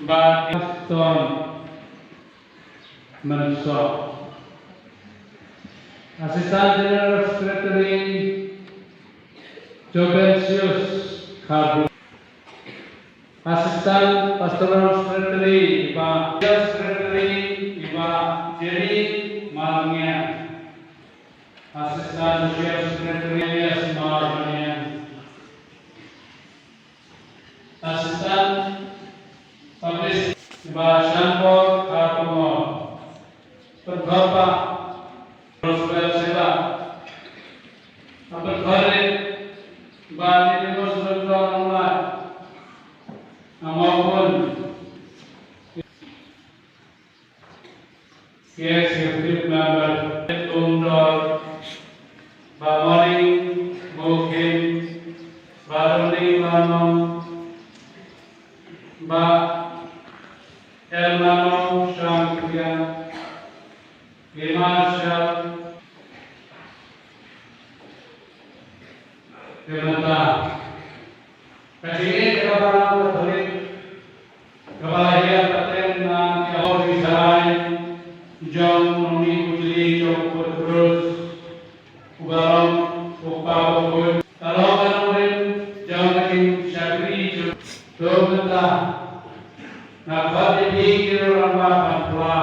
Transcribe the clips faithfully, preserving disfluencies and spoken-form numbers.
Bah Gaston Mensok. Assistant General Secretary Jovensius Kharbu. Assistant Pastoral Secretary Bah Secretary Bah Jerry Malngiang. Assistant Social Secretary Yes Malngiang. Assistant Publicist Bah Shanbor Kharpungor. Pynkhor Bah Roswell Seba. Pynkhor Bah Nicodemus Roswell Nonglai. Amokun. Executive Member Tumdor, Bah Moning Mukhim, Bah Roni Lanong, Bah Elmano Shangkuyan, Imar Shah, Kemata. Ka jingïeit kaba long Katholik, kaba la hiar pateng na ki ahor ki tharai jong u nongmihkhmat jong u Petrus, uba long u kpa bakhuid, ka long ka nongrim jong ka jingshakri jong. To mynta, nga khot ïa phi ki rangbah ban pla.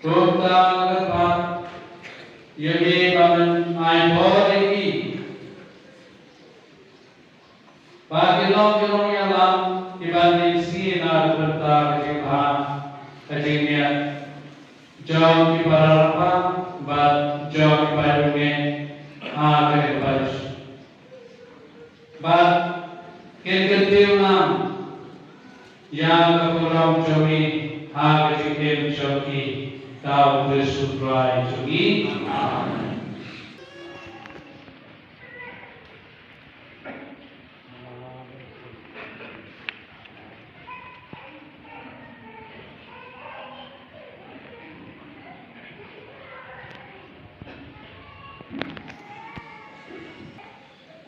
Kumta nga kyrpad ïa me ba men ai bor ïa ki, ba kin long ki nongïalam kiban ïeng sngi na ka bynta ka jingbha ka jingmiat jong ki para rangbah bad jong ki paidbah ha kane ka parish. Bad kin kyntiew lang ïa ka burom jong me ha ka jingim jong ki. Da u Jisu Khrist jong ngi. Amen.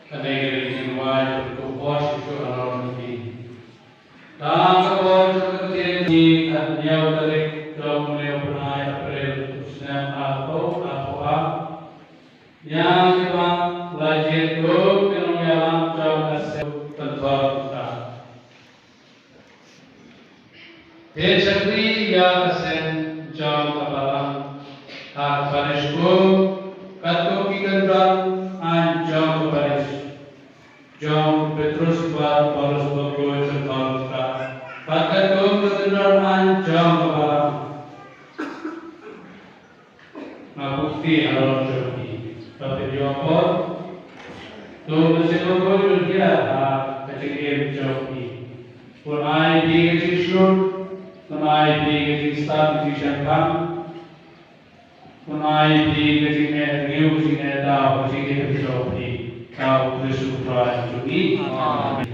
Kane ka dei ka jingrwai kaba khuid shuh shuh halor jong ngi. Tang ka por jong ka ktien, khathynñiew tarik jong une u bnai April, u snem arphew arphew ar. Ïa kiba la jied kum ki nongïalam jong ka seng pynthor kumta. Phin shakri ïa ka seng jong ka balang ha ka parish kum katkum ki kynran aiñ jong ka parish. Jong u Petrus bad Paulus ba khlaiñ pynthor kumta. Bad katkum ki kynran aiñ jong ka balang. Nga kyrpad halor jong phi ba phin ïoh por. To ka seng ba khlaiñ jong phi ha ka jingim jong phi. Bun ai phi ka jingshlur, bun ai phi ka jingstad ka jingshemphang, bun ai phi ka jingneh rngiew, ka jingneh daw, ka jingim jong phi. Da u Jisu Khrist jong ngi. Amen.